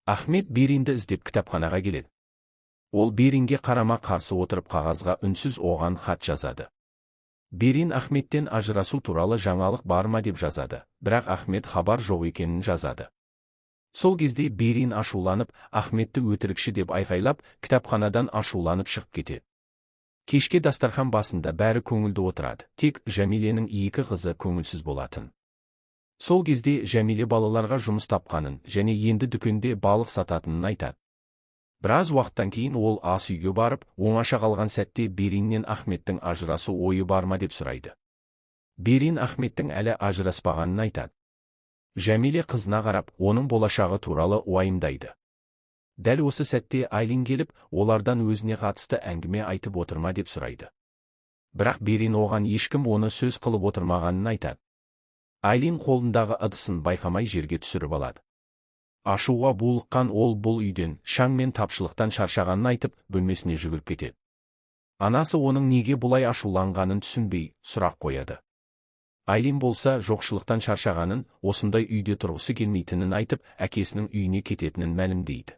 Ахмет Беринді іздеп кітапханаға келеді. Ол Беринге қарама қарсы отырып, қағазға үнсіз оған хат жазады. Берин Ахметтен ажырасу туралы жаңалық бар ма деп жазады, бірақ Ахмет хабар жоқ екенін жазады. Сол кезде Берин ашуланып, Ахметті өтірікші деп айқайлап, кітапханадан ашуланып шығып кетеді. Кешке дастархан басында бәрі көңілді отырады, тек Жәмиленің екі қызы көңілсіз болатын. Сол кезде Жәмиле балаларға жұмыс тапқанын және енді дүкенде балық сататынын айтады. Біраз уақыттан кейін ол ас үйге барып, оңаша қалған сәтте Бериннен Ахметтің ажырасу ойы бар ма деп сұрайды. Берин Ахметтің әлі ажыраспағанын айтады. Жәмиле қызына қарап, оның болашағы туралы уайымдайды. Дәл осы сәтте Айлин келіп, олардан өзіне қатысты әңгіме айтып отырма деп сұрайды. Бірақ Берин оған ешкім оны сөз қылып отырмағанын айтады. Айлин қолындағы ыдысын байқамай жерге түсіріп алады. Ашуға булыққан ол бұл үйден, шаң мен тапшылықтан шаршағанын айтып, бөлмесіне жүгіріп кетеді. Анасы оның неге бұлай ашуланғанын түсінбей, сұрақ қояды. Айлин болса жоқшылықтан шаршағанын, осындай үйде тұрғысы келмейтінін айтып, әкесінің үйіне кететінін мәлімдейді.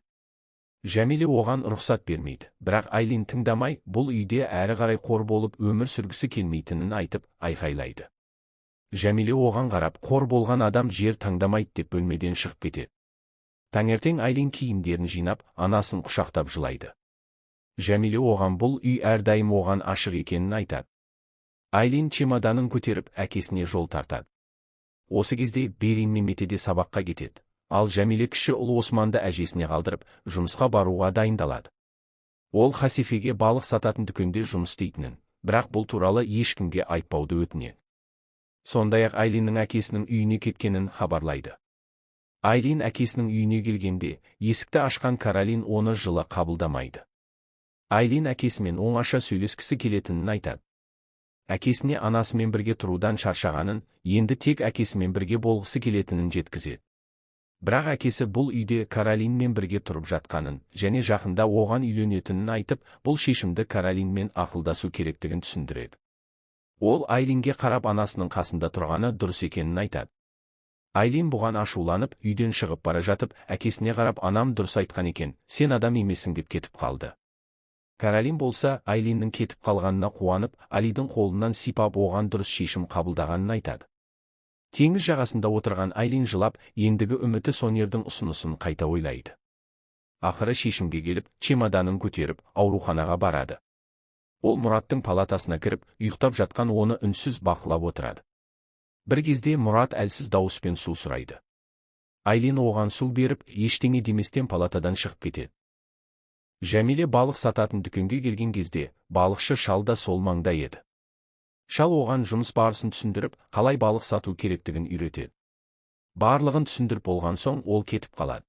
Жәмиле оған рұқсат бермейді, бірақ Айлин тыңдамай, бұл үйде әрі қарай қор болып өмір сүргісі келмейтінін айтып, айқайлайды. Жәмиле оған қарап, қор болған адам жер таңдамайды деп бөлмеден шығып кетеді. Таңертең Айлин киімдерін жинап, анасын құшақтап жылайды. Жәмиле оған бұл үй әрдайым оған ашық екенін айтады. Айлин чемоданын көтеріп, әкесіне жол тартады. Осы кезде Берин мен Мете де сабаққа кетеді. Ал Жәмиле кіші ұлы Османды әжесіне қалдырып, жұмысқа баруға дайындалады. Ол Хасифеге балық сататын дүкенде жұмыс істейтінін, бірақ бұл туралы ешкімге айтпауды өтінеді. Сондай-ақ Айлиннің әкесінің үйіне кеткенін хабарлайды. Айлин әкесінің үйіне келгенде, есікті ашқан Каролин оны жылы қабылдамайды. Айлин әкесімен оңаша сөйлескісі келетінін айтады. Әкесіне анасымен бірге тұрудан шаршағанын, енді тек әкесімен бірге болғысы келетінін жеткізеді. Бірақ әкесі бұл үйде Каролинмен бірге тұрып жатқанын және жақында оған үйленетінін айтып, бұл шешімді Каролинмен ақылдасу керектігін түсіндіреді. Ол Айлинге қарап, анасының қасында тұрғаны дұрыс екенін айтады. Айлин бұған ашуланып, үйден шығып бара жатып, әкесіне қарап, анам дұрыс айтқан екен, сен адам емессің деп кетіп қалды. Каролин болса, Айлиннің кетіп қалғанына қуанып, Алидің қолынан сипап, оған дұрыс шешім қабылдағанын айтады. Теңіз жағасында отырған Айлин жылап, ендігі үміті Сонердің ұсынысын қайта ойлайды. Ақыры шешімге келіп, чемоданын көтеріп, ауруханаға барады. Ол Мұраттың палатасына кіріп, ұйықтап жатқан оны үнсіз бақылап отырады. Бір кезде Мұрат әлсіз дауыспен су сұрайды. Айлин оған су беріп, ештеңе деместен палатадан шығып кетеді. Жәмиле балық сататын дүкенге келген кезде, балықшы шал да сол маңда еді. Шал оған жұмыс барысын түсіндіріп, қалай балық сату керектігін үйретеді. Барлығын түсіндіріп болған соң, ол кетіп қалады.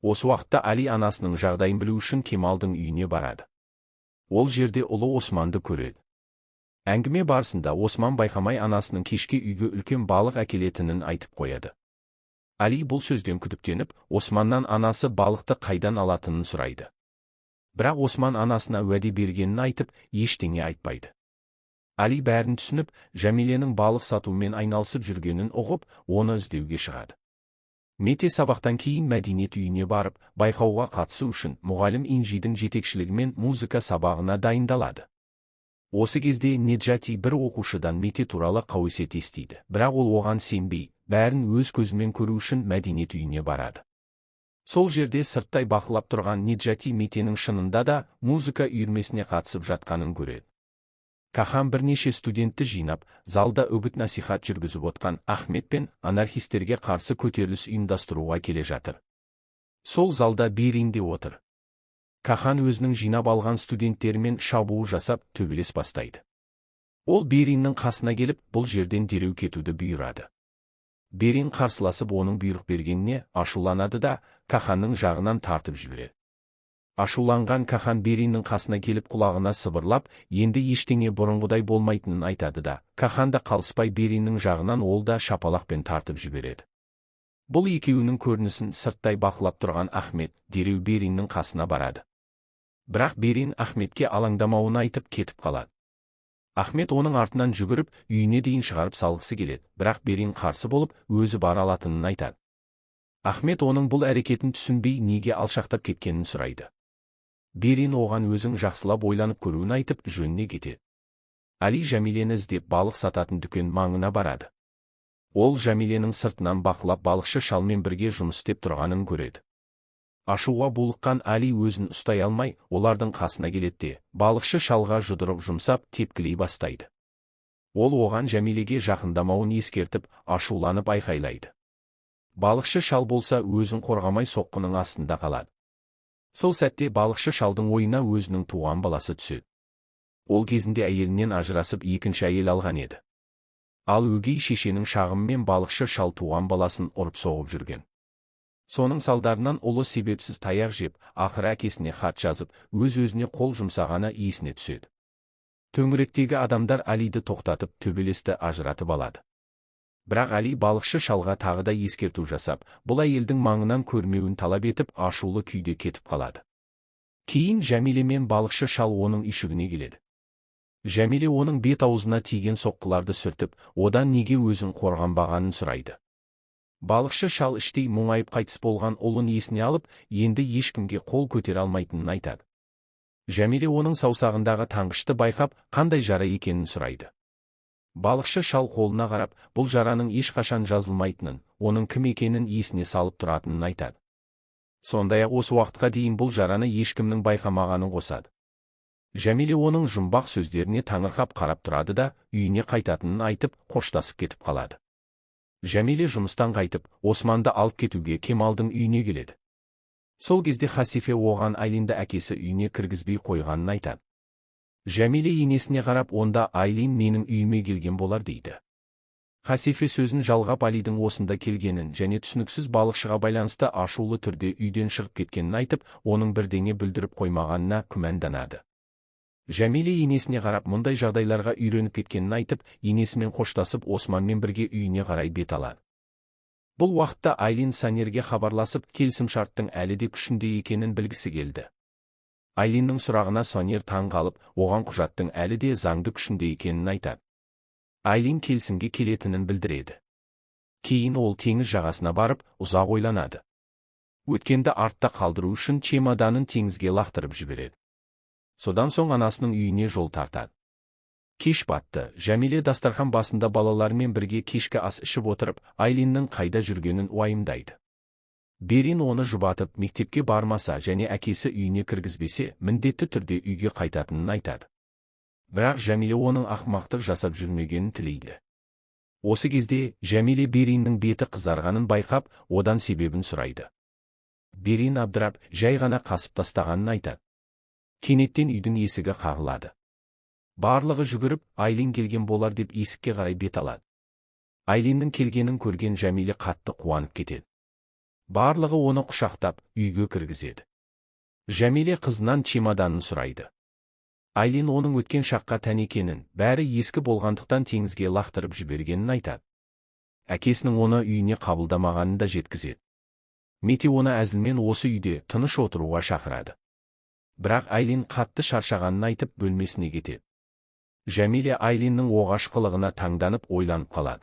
Осы уақытта Али анасының жағдайын білу үшін Кемалдың үйіне барады. Ол жерде ұлы Османды көреді. Әңгіме барысында Осман байқамай анасының кешке үйге үлкен балық әкелетінін айтып қояды. Али бұл сөзден күдіктеніп, Османнан анасы балықты қайдан алатынын сұрайды. Бірақ Осман анасына уәде бергенін айтып, ештеңе айтпайды. Али бәрін түсініп, Жәмиленің балық сатумен айналысып жүргенін ұғып, оны іздеуге шығады. Мете сабақтан кейін мәдениет үйіне барып, байқауға қатысу үшін мұғалім Инжидің жетекшілігімен музыка сабағына дайындалады. Осы кезде Неджати бір оқушыдан Мете туралы қауесет естиді, бірақ ол оған сенбей, бәрін өз көзімен көру үшін мәдениет үйіне барады. Сол жерде сырттай бақылап тұрған Неджати Метенің шынында да музыка үйірмесіне қатысып жатқанын көреді. Кахан бірнеше студентті жинап, залда үгіт насихат жүргізіп отқан Ахмет пен анархистерге қарсы көтеріліс ұйымдастыруға келе жатыр. Сол залда Берин де отыр. Кахан өзінің жинап алған студенттерімен шабуыл жасап, төбелес бастайды. Ол Бериннің қасына келіп, бұл жерден дереу кетуді бұйырады. Берин қарсыласып, оның бұйрық бергеніне ашуланады да, Каханның жағынан тартып жібереді. Ашуланған Кахан Бериннің қасына келіп, құлағына сыбырлап, енді ештеңе бұрынғыдай болмайтынын айтады да, Кахан да қалыспай Бериннің жағынан ол да шапалақпен тартып жібереді. Бұл екеуінің көрінісін сырттай бақылап тұрған Ахмет дереу Бериннің қасына барады. Бірақ Берин Ахметке алаңдамауын айтып кетіп қалады. Ахмет оның артынан жүгіріп, үйіне дейін шығарып салғысы келеді, бірақ Берин қарсы болып, өзі бара алатынын айтады. Ахмет оның бұл әрекетін түсінбей, неге алшақтап кеткенін сұрайды. Берин оған өзің жақсылап ойланып көруін айтып, жөніне кетеді. Али Жәмилені іздеп балық сататын дүкен маңына барады. Ол Жәмиленің сыртынан бақылап, балықшы шалмен бірге жұмыс істеп тұрғанын көреді. Ашуға булыққан Али өзін ұстай алмай, олардың қасына келеді де, балықшы шалға жұдырық жұмсап, тепкілей бастайды. Ол оған Жәмилеге жақындамауын ескертіп, ашуланып айқайлайды. Балықшы шал болса, өзін қорғамай соққының астында қалады. Сол сәтте балықшы шалдың ойына өзінің туған баласы түседі. Ол кезінде әйелінен ажырасып, екінші әйел алған еді. Ал өгей шешенің шағымымен балықшы шал туған баласын ұрып-соғып жүрген. Соның салдарынан ұлы себепсіз таяқ жеп, ақыры әкесіне хат жазып, өз-өзіне қол жұмсағаны есіне түседі. Төңіректегі адамдар Алиді тоқтатып, төбелесті ажыратып алады. Бірақ Али балықшы шалға тағы да ескерту жасап, бұл әйелдің маңынан көрмеуін талап етіп, ашулы күйде кетіп қалады. Кейін Жәмиле мен балықшы шал оның үйшігіне келеді. Жәмиле оның бет аузына тиген соққыларды сүртіп, одан неге өзін қорғанбағанын сұрайды. Балықшы шал іштей мұңайып қайтыс болған ұлын есіне алып, енді ешкімге қол көтере алмайтынын айтады. Жәмиле оның саусағындағы таңғышты байқап, қандай жара екенін сұрайды. Балықшы шал қолына қарап, бұл жараның ешқашан жазылмайтынын, оның кім екенін есіне салып тұратынын айтады. Сондай-ақ осы уақытқа дейін бұл жараны ешкімнің байқамағанын қосады. Жәмиле оның жұмбақ сөздеріне таңырқап қарап тұрады да, үйіне қайтатынын айтып, қоштасып кетіп қалады. Жәмиле жұмыстан қайтып, Османды алып кетуге Кемалдың үйіне келеді. Сол кезде Хасифе оған Айлинді әкесі үйіне кіргізбей қойғанын айтады. Жәмиле енесіне қарап, онда Айлин менің үйіме келген болар дейді. Хасифе сөзін жалғап, Алидің осында келгенін және түсініксіз балықшыға байланысты ашулы түрде үйден шығып кеткенін айтып, оның бірдеңе бүлдіріп қоймағанына күмәнданады. Жәмиле енесіне қарап, мұндай жағдайларға үйреніп кеткенін айтып, енесімен қоштасып, Османмен бірге үйіне қарай бет алады. Бұл уақытта Айлин Санерге хабарласып, келісімшарттың әлі де күшінде екенін білгісі келді. Айлиннің сұрағына Сонер таң қалып, оған құжаттың әлі де заңды күшінде екенін айтады. Айлин келісімге келетінін білдіреді. Кейін ол теңіз жағасына барып, ұзақ ойланады. Өткенді артта қалдыру үшін чемоданын теңізге лақтырып жібереді. Содан соң анасының үйіне жол тартады. Кеш батты. Жәмиле дастархан басында балаларымен бірге кешкі ас ішіп отырып, Айлиннің қайда жүргенін уайымдайды. Берин оны жұбатып, мектепке бармаса және әкесі үйіне кіргізбесе, міндетті түрде үйге қайтатынын айтады. Бірақ Жәмиле оның ақымақтық жасап жүрмегенін тілейді. Осы кезде Жәмиле Бериннің беті қызарғанын байқап, одан себебін сұрайды. Берин абдырап, жай ғана қасып тастағанын айтады. Кенеттен үйдің есігі қағылады. Барлығы жүгіріп, Айлин келген болар деп есікке қарай бет алады. Айлиннің келгенін көрген Жәмиле қатты қуанып кетеді. Барлығы оны құшақтап, үйге кіргізеді. Жәмиле қызынан чемоданын сұрайды. Айлин оның өткен шаққа тән екенін, бәрі ескі болғандықтан теңізге лақтырып жібергенін айтады. Әкесінің оны үйіне қабылдамағанын да жеткізеді. Мете оны әзілмен осы үйде тыныш отыруға шақырады. Бірақ Айлин қатты шаршағанын айтып, бөлмесіне кетеді. Жәмиле Айлиннің оғаш қылығына таңданып ойланып қалады.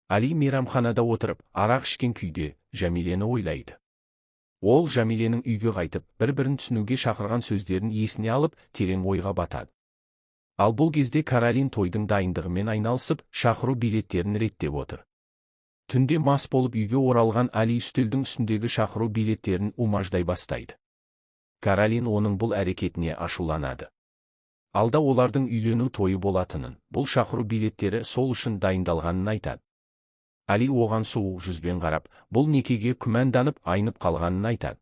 Али мейрамханада отырып, арақ ішкен күйде Жәмилені ойлайды. Ол Жәмиленің үйге қайтып, бір-бірін түсінуге шақырған сөздерін есіне алып, терең ойға батады. Ал бұл кезде Каролин тойдың дайындығымен айналысып, шақыру билеттерін реттеп отыр. Түнде мас болып үйге оралған Али үстелдің үстіндегі шақыру билеттерін умаждай бастайды. Каролин оның бұл әрекетіне ашуланады. Алда олардың үйлену тойы болатынын, бұл шақыру билеттері сол үшін дайындалғанын айтады. Али оған суық жүзбен қарап, бұл некеге күмәнданып айнып қалғанын айтады.